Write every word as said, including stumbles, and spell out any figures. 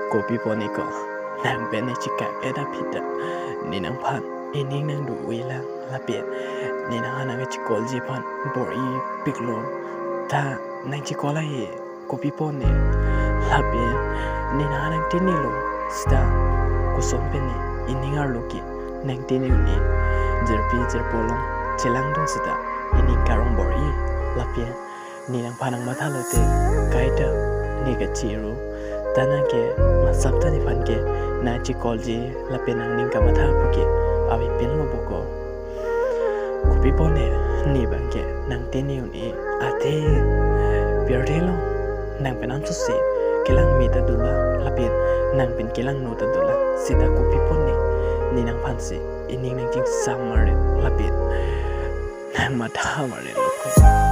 Kopi pon ne ko, nang pen ne chikak et aphi ta, ne nangphan ining nangdo-oi lang lapen ne nang anang chikolji aphan bor-ipiklo ta nang chikol ahe. Kopi pon ne, lapen ne nang anang tenelo seta koson pen ne ining arlo ke nang tene un-e? Jirpi jirpo along chelangdun seta ining karong bor-i lapen ne nangphan nangmathalo te kaita ne kachiru. Ta nang ke masap ta nephan ke nang chikolji lapen nangning kamatha pu ke avepinlo bo ko. Kopi pon ne, ne abang ke nang tene un-e athe pirthe along nang pen anso si kelang me ta dolang lapen nang pen kelang no ta dolang seta kopi pon ne, ne nangphan si ining nangchingsam mare lapen nangmatha mare lo ko.